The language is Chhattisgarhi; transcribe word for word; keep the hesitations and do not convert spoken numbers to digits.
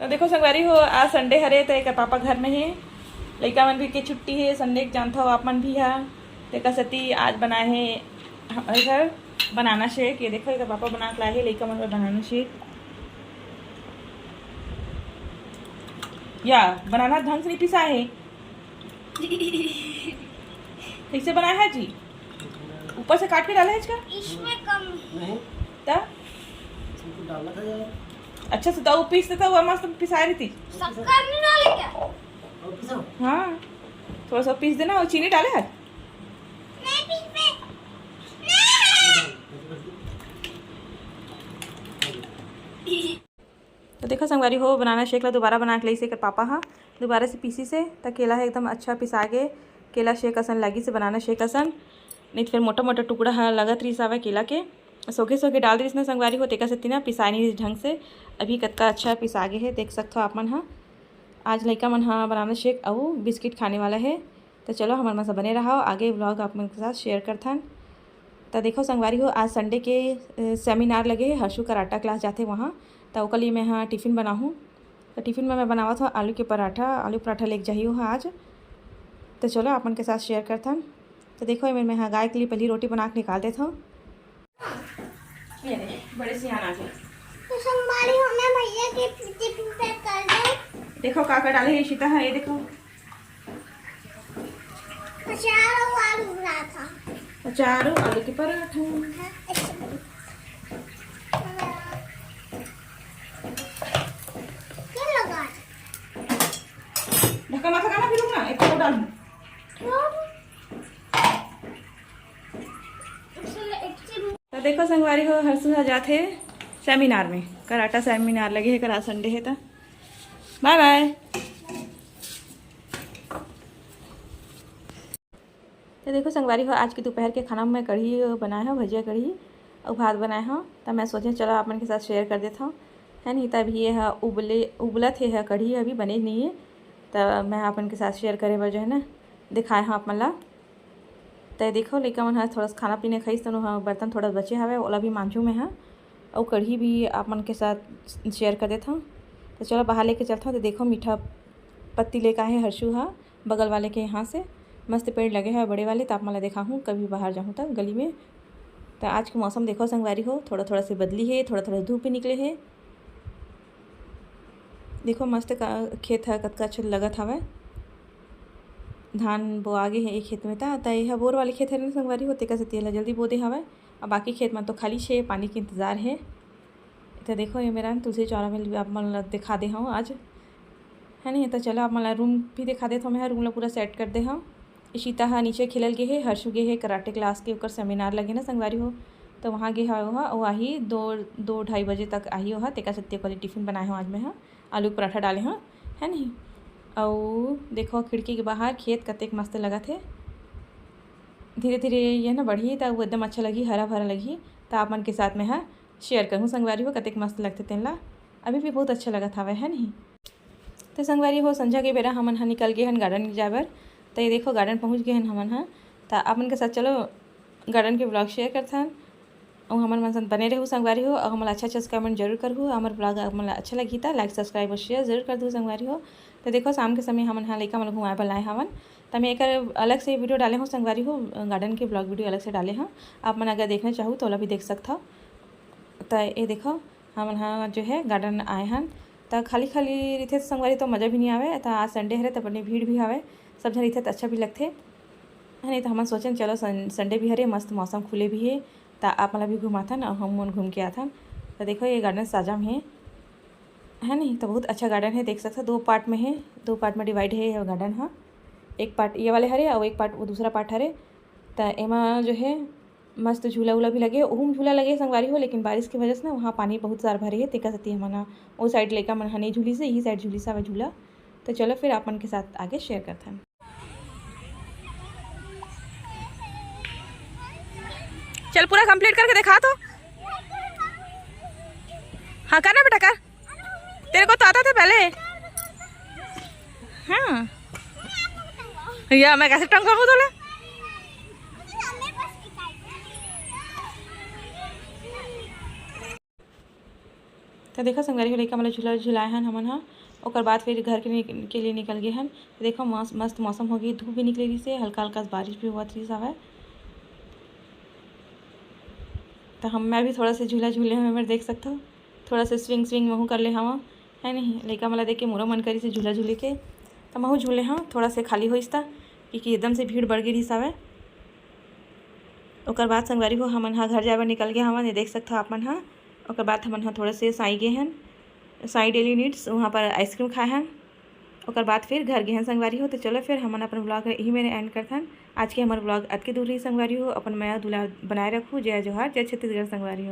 देखो संगवारी हो, आज संडे हरे, त एकर पापा घर में हे, लइका मन भी के छुट्टी हे, संडे के जानथव आप मन भी हा। तेकर सेती आज बनाए हे हमर घर बनाना शेक। ये देखो, एकर पापा बना के लाए हे लइका मन बर बनाना शेक। या बनाना ढंग से नहीं पिसा हे। कैसे बनाया है जी? ऊपर से काट के डाला है इसका? इसमें कम। नहीं। त? इसमें कुछ डालना था यार। अच्छा से तो वो पीस देता, वो मस्त पिसा रही थी। शक्कर नहीं डाले क्या? और पीसा? हाँ, थोड़ा सा पीस देना। और चीनी डाले है? नहीं, पीस पे। तो देखो संगवारी हो, बनाना शेक ला दोबारा बना के लइसे एकर पापा हा, दोबारा से पीसी से। त केला ह एकदम अच्छा पिसा गे। केला शेक असन लगिस हे, बनाना शेक असन। नहीं तो फिर मोटा मोटा टुकड़ा ह लगत रहिस हवय केला के, सोगे सोगे डाल दिस ना संगवारी हो, तेकर सेती ना पिसाय नहीं ढंग से। अभी कतका अच्छा पिसा गे हे, देख सकथव आप मन ह। आज लइका मन ह बनाना शेक अउ बिस्किट खाने वाला हे। तो चलो, हमर मन से बने रहो, आगे व्लॉग आप मन के साथ शेयर करथन। तो देखो संगवारी हो, आज संडे के सेमिनार लगे हे, हर्षु कराटा क्लास जाथे वहाँ। तो ओकर लिए मैं हाँ टिफिन बनाहूँ। तो टिफिन में मैं बनावत हूँ आलू के पराठा, आलू पराठा लेके जाही वो आज। तो चलो, आप मन के साथ शेयर करथन। तो देखो, एमेर मैं हाँ गाय के लिए पहली रोटी बना के निकाल देत हूँ। ये ले, बड़े सियान आ गए। तो संगवारी हो, मैं भैया के टिफिन पैक कर दूँ। देखो, का का डाले हे इशिता, हाँ, ये देखो। अचार और आलू पराठा। अचार और आलू के पराठा। हाँ, अच्छा। क्या लगा? ढक्कन मत लगाना, फिर रुकना, एक और डालूँ। क्यों? तो देखो संगवारी हो, हर्षु ह जात हे सेमिनार में, कराटा सेमिनार लगे हे, करा संडे हे। तो बाय बाय। तो देखो संगवारी हो, आज के दोपहर के खाना में मैं कढ़ी बनाए हव, भजिया कढ़ी अउ भात बनाए हव। तो मैं सोचे चलो आप मन के साथ शेयर कर देत हव, है नहीं। तब ये ह उबले उबलत हे, ह कढ़ी अभी बने नहीं है, तो मैं आप मन के साथ शेयर करे बर जो है ना दिखाए हव आप मन ला। तो ये देखो, लइका मन ह थोड़ा सा खाना पीना खाइस, तो ओहा बर्तन थोड़ा बचे हवे, ओला भी मांजू मैं ह, अउ कढ़ी भी आप मन के साथ शेयर कर देत हव। तो चलो बाहर लेके चलत हव। तो देखो, मीठा पत्ती लेके आए हे हर्षु ह बगल वाले के यहाँ से, मस्त पेड़ लगे हे बड़े वाले। तो आप मन ला दिखाहूँ कभी बाहर जाहूँ त गली में। तो आज के मौसम देखो संगवारी हो, थोड़ा थोड़ा से बदली हे, थोड़ा थोड़ा धूप भी निकले हे। देखो मस्त का खेत ह, कतका अच्छा लगत हवय। धान बोआ गे हे एक खेत में, त त एहा बोर वाले खेत हरे ना संगवारी हो, तेकर सेती एला जल्दी बो दे हवय। अब बाकी खेत मन तो खाली छे, पानी के इंतजार हे। त देखो, ये मेरा तुलसी चौरा में भी आप मन ल दिखा दे हव आज, है नहीं। त चलो, आप मन ल रूम भी दिखा देत हव। मैं रूम ल पूरा सेट कर दे हव। इशिता ह नीचे खेलल गे हे, हर्षु गे हे कराटे क्लास के, ओकर सेमिनार लगे ना संगवारी हो, तो वहाँ गे हवय ओहा। अउ आही दो, दो ढाई बजे तक आही ओहा। तेकर सेती ओकर टिफिन बनाए हव आज मैं ह, आलू के पराठा डाले हव, है नहीं। अउ देखो, खिड़की के बाहर खेत कतेक मस्त लगत हे। धीरे धीरे ये ना बढ़ही, त वो एकदम अच्छा लगही, हरा भरा लगही। त आप मन के साथ मैं ह शेयर करूँ संगवारी हो, कतेक मस्त लगथे तेन ला। अभी भी बहुत अच्छा लगत हवय, है नहीं। तो संगवारी हो, संझा के बेरा हमन ह निकल गे हन गार्डन जाए बर। तो ये देखो, गार्डन पहुँच गे हन हमन ह। तो आप मन के साथ चलो गार्डन के व्लॉग शेयर करथन। अउ हमर मन संग बने रहू संगवारी हो, अउ हमन ला अच्छा अच्छा से कमेंट जरूर करहू। हमर व्लॉग आप मन ला अच्छा लगही त लाइक, सब्सक्राइब अउ शेयर जरूर कर दू संगवारी हो। तो देखो, शाम के समय हमन ह लइका मन ला घुमाए बर लाए हवन। त मैं एकर अलग से वीडियो डाले हूँ संगवारी हो, गार्डन के व्लॉग वीडियो अलग से डाले हूँ। आप मन अगर देखना चाहू तो ओला भी देख सकथव। त ये देखो, हमन ह जो है गार्डन आए हन, त खाली खाली रहिथे त संगवारी तो मजा भी नहीं आवे। त आज संडे हरे त बने भीड़ भी हवे, सब झन रहिथे त अच्छा भी लगथे, है नहीं। त हमन सोचेन चलो सन-, संडे भी हरे, मस्त मौसम खुले भी हे, त आप मन ला भी घुमाथन अउ हम मन घूम के आथन। त देखो, ये गार्डन साजा में हे, है नहीं। त बहुत अच्छा गार्डन हे, देख सकथव दो पार्ट में हे, दो पार्ट में डिवाइड हे ये गार्डन ह। एक पार्ट ये वाले हरे अउ एक पार्ट वो दूसरा पार्ट हरे। त एमा जो है मस्त झूला उला भी लगे, ओहू में झूला लगे संगवारी हो, लेकिन बारिश की वजह से ना वहाँ पानी बहुत सारा भरे हे, तेकर सेती हमन ह ओ साइड लइका मन ह नहीं झूलिस हे, इही साइड झूलिस हवय झूला। तो चलो फिर आप मन के साथ आगे शेयर करथन। चल पूरा कंप्लीट करके दिखा तो। हाँ करना बेटा कर। तेरे को तो आता था पहले। हाँ। या मैं कैसे टंगूं बोला? तो देखो संगवारी हो, लइका मन ला झूला झुलाए हन हमन ह। ओकर बाद फिर घर के, निक-, के लिए निकल गए हन। तो देखो मस्त, मस्त मौसम हो गई, धूप भी निकले रहिस हे, हल्का हल्का बारिश भी होवत रहिस हवय। तो हम, मैं भी थोड़ा से झूला झूले हवं, मैं देख सकथव, थोड़ा से swing swing महू कर ले हवं, है नहीं? लइका मन ला देख के मोरो मन करिस हे झूला झूले के, तो महू झूले हवं। थोड़ा से खाली होइस त, क्योंकि एकदम से भीड़ बढ़ गई रहिस हवय। ओकर बाद संगवारी हो, हमन ह घर जाए बर निकल गए हवन, ये देख सकथव आप मन ह। ओकर बाद हमन ह थोड़ा से साई गए हन, साई डेली नीड्स, वहाँ पर आइसक्रीम खाए हन। ओकर बाद फिर घर गए हन संगवारी हो। तो चलो फिर हमन अपन व्लॉग यही मेर एंड करथन। आज के हमर व्लॉग अतके दूर ही संगवारी हो। अपन मया दुलार बनाए रखू। जय जोहार, जय छत्तीसगढ़ संगवारी हो।